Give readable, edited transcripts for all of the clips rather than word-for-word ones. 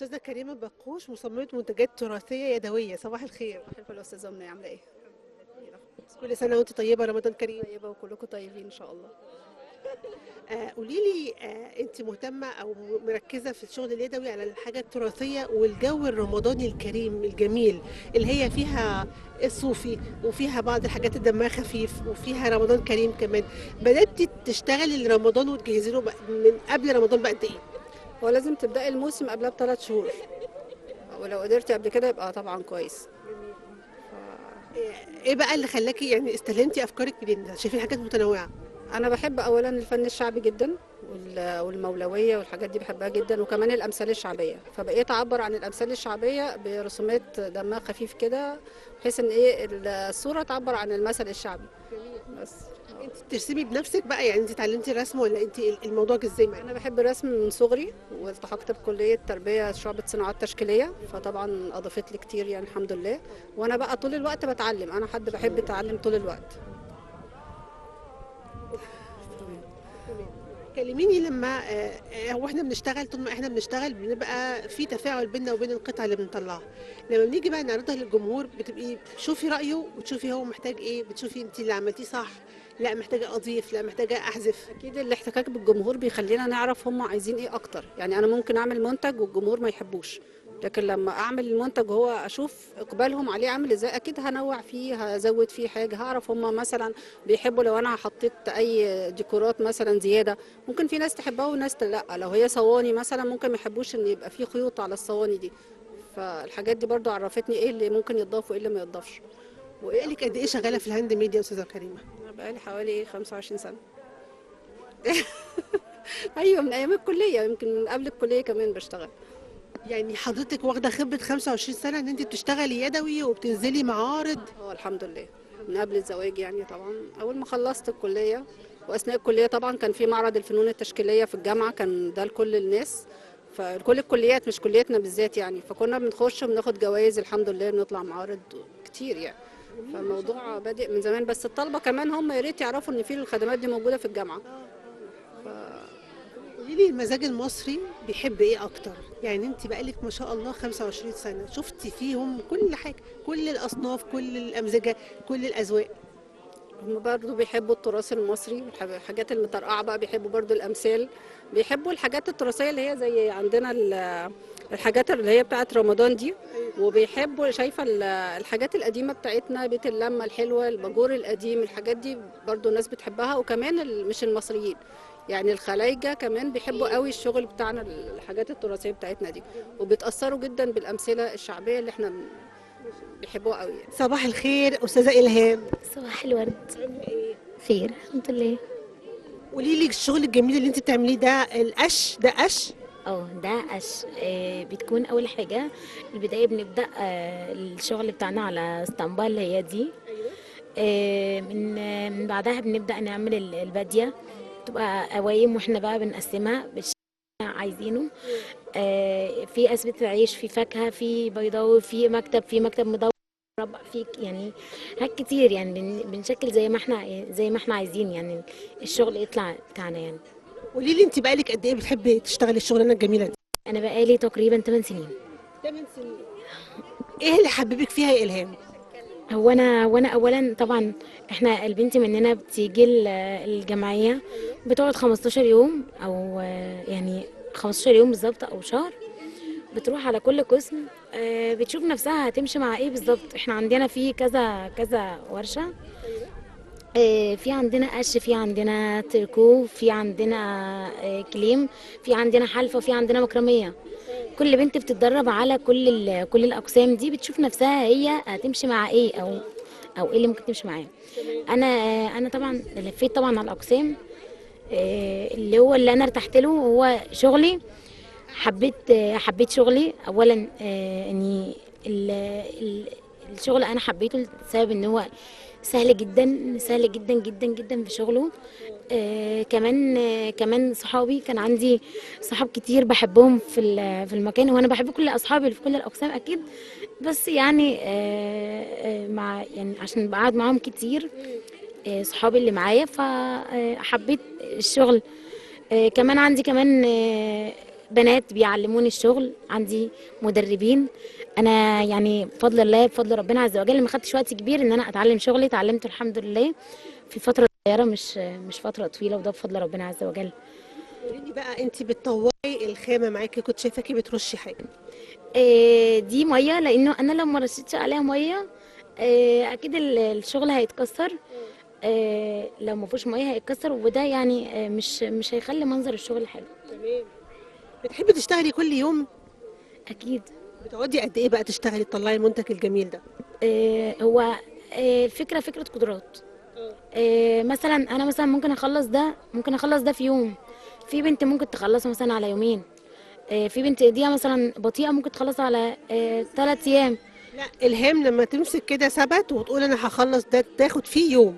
الأستاذة كريمة بقوش، مصممة منتجات تراثية يدوية. صباح الخير. صباح الفل يا أستاذة أمنية، عاملة إيه؟ كل سنة وأنت طيبة، رمضان كريم. طيبة وكلكم طيبين إن شاء الله. قولي لي، أنت مهتمة أو مركزة في الشغل اليدوي على الحاجة التراثية والجو الرمضاني الكريم الجميل اللي هي فيها الصوفي وفيها بعض الحاجات اللي دمها خفيف وفيها رمضان كريم كمان. بدأتي تشتغلي لرمضان وتجهزي له من قبل رمضان بقد إيه؟ هو لازم تبدأي الموسم قبلها ب3 شهور، ولو قدرتي قبل كده يبقى طبعا كويس. ايه بقى اللي خلاكي يعني استلهمتي افكارك منين؟ شايفين حاجات متنوعة. انا بحب اولا الفن الشعبي جدا والمولويه والحاجات دي بحبها جدا، وكمان الامثال الشعبية، فبقيت اعبر عن الامثال الشعبية برسومات دمها خفيف كده، بحيث ان ايه الصورة تعبر عن المثل الشعبي. بس انت بترسمي بنفسك بقى؟ يعني انت اتعلمتي الرسم ولا انت الموضوع جه ازاي معاكي؟ انا بحب الرسم من صغري، والتحقت بكلية تربيه شعبه صناعات تشكيليه، فطبعا اضافت لي كتير يعني الحمد لله. وانا بقى طول الوقت بتعلم، انا حد بحب اتعلم طول الوقت. كلميني لما واحنا بنشتغل، طول ما احنا بنشتغل بنبقى في تفاعل بيننا وبين القطعة اللي بنطلعها. لما بنيجي بقى نعرضها للجمهور بتبقي تشوفي رايه وتشوفي هو محتاج ايه، بتشوفي انت اللي عملتيه صح، لا محتاجه اضيف، لا محتاجه احذف. اكيد الاحتكاك بالجمهور بيخلينا نعرف هم عايزين ايه اكتر. يعني انا ممكن اعمل منتج والجمهور ما يحبوش، لكن لما اعمل المنتج هو اشوف اقبالهم عليه عامل ازاي، اكيد هنوع فيه، هزود فيه حاجة، هعرف هم مثلا بيحبوا لو انا حطيت اي ديكورات مثلا زيادة، ممكن في ناس تحبها وناس لا. لو هي صواني مثلا ممكن ما يحبوش ان يبقى فيه خيوط على الصواني دي. فالحاجات دي برضو عرفتني ايه اللي ممكن يتضاف وايه اللي ما يتضافش. وبقالك قد ايه شغالة في ال handmade يا استاذه كريمة؟ انا بقالي حوالي 25 سنة. ايوه، من ايام الكلية، يمكن من قبل الكلية كمان بشتغل. يعني حضرتك واخده خبره 25 سنة ان انت بتشتغلي يدوي وبتنزلي معارض؟ الحمد لله، من قبل الزواج يعني. طبعا اول ما خلصت الكلية واثناء الكلية طبعا كان في معرض الفنون التشكيليه في الجامعة، كان ده لكل الناس، فكل الكليات مش كليتنا بالذات يعني، فكنا بنخش وبناخد جوائز الحمد لله، بنطلع معارض كتير يعني. فالموضوع بادئ من زمان، بس الطلبة كمان هم يا ريت يعرفوا ان في الخدمات دي موجودة في الجامعة. قولي لي المزاج المصري بيحب ايه اكتر؟ يعني انت بقالك ما شاء الله 25 سنة شفتي فيهم كل حاجة، كل الاصناف، كل الامزجه، كل الاذواق. هم برضه بيحبوا التراث المصري، الحاجات المطرقعه بقى، بيحبوا برضه الامثال، بيحبوا الحاجات التراثية اللي هي زي عندنا الحاجات اللي هي بتاعت رمضان دي، وبيحبوا شايفه الحاجات القديمة بتاعتنا، بيت اللمة الحلوة، الباجور القديم، الحاجات دي برضه الناس بتحبها. وكمان مش المصريين يعني، الخلايجه كمان بيحبوا قوي الشغل بتاعنا، الحاجات التراثية بتاعتنا دي، وبيتاثروا جدا بالامثلة الشعبية اللي احنا بيحبوها قوي يعني. صباح الخير استاذه الهام. صباح الورد. خير الحمد لله. قولي لي الشغل الجميل اللي انت بتعمليه ده، القش ده قش؟ ده قش. بتكون اول حاجة البداية بنبدا الشغل بتاعنا على اسطمبه اللي هي دي. من بعدها بنبدا نعمل البادية، تبقى قوايم واحنا بقى بنقسمها بالشكل اللي عايزينه. في أسبة عيش، في فاكهة، في بيضاوي، في مكتب، في مكتب مدور، في يعني حاجات كتير يعني، بنشكل زي ما احنا عايزين يعني، الشغل يطلع بتاعنا يعني. قولي لي انت بقالك قد ايه بتحبي تشتغلي الشغلانة الجميلة دي؟ انا بقالي تقريبا 8 سنين. 8 سنين. ايه اللي حببك فيها يا الهام؟ هو انا اولا طبعا احنا البنت مننا بتيجي الجمعية بتقعد 15 يوم او يعني 15 يوم بالظبط او شهر، بتروح على كل قسم، بتشوف نفسها هتمشي مع ايه بالظبط. احنا عندنا في كذا كذا ورشه، في عندنا قش، في عندنا تركو، في عندنا كليم، في عندنا حلفه، في عندنا مكرميه. كل بنت بتتدرب على كل الاقسام دي، بتشوف نفسها هي هتمشي مع ايه او ايه اللي ممكن تمشي معاه. انا طبعا لفيت طبعا على الاقسام، اللي هو اللي انا ارتحت له هو شغلي. حبيت شغلي اولا، اني الشغل انا حبيته لسبب ان هو سهل جدا، سهل جدا جدا جدا في شغله. كمان صحابي، كان عندي صحاب كتير بحبهم في المكان، وانا بحب كل اصحابي اللي في كل الاقسام اكيد، بس يعني مع يعني عشان بقعد معاهم كتير، صحابي اللي معايا، فحبيت الشغل. كمان عندي كمان بنات بيعلموني الشغل، عندي مدربين. انا يعني بفضل الله، بفضل ربنا عز وجل، ما خدتش وقت كبير ان انا اتعلم شغلي، اتعلمته الحمد لله في فترة صغيرة، مش فترة طويلة، وده بفضل ربنا عز وجل. قولي بقى، انت بتطوعي الخامة معاكي، كنت شايفاكي بترشي حاجة. دي مية، لانه انا لو ما رشيتش عليها مية اكيد الشغل هيتكسر. لو ما فيهوش مية هيتكسر، وده يعني مش هيخلي منظر الشغل حلو. تمام. بتحبي تشتغلي كل يوم؟ اكيد. بتقعدي قد ايه بقى تشتغلي تطلعي المنتج الجميل ده؟ هو الفكرة فكرة قدرات. مثلا انا مثلا ممكن اخلص ده، ممكن اخلص ده في يوم، في بنت ممكن تخلصه مثلا على يومين، في بنت ايديها مثلا بطيئه ممكن تخلصه على 3 ايام. لا، الهام لما تمسك كده ثبت وتقول انا هخلص ده، تاخد فيه يوم.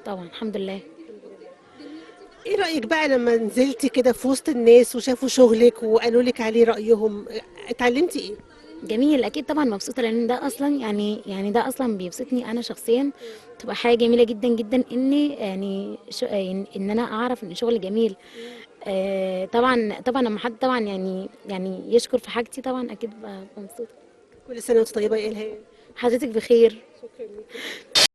طبعا الحمد لله. ايه رأيك بقى لما نزلتي كده في وسط الناس وشافوا شغلك وقالوا لك عليه رأيهم، اتعلمتي ايه؟ جميل، اكيد طبعا مبسوطة، لان ده اصلا يعني ده اصلا بيبسطني انا شخصيا. تبقى حاجة جميلة جدا جدا اني يعني ان انا اعرف ان شغلي جميل. طبعا طبعا لما حد طبعا يعني يشكر في حاجتي، طبعا اكيد ببقى مبسوطة. كل سنة وانت طيبة يا الهام. حضرتك بخير. شكرا لك.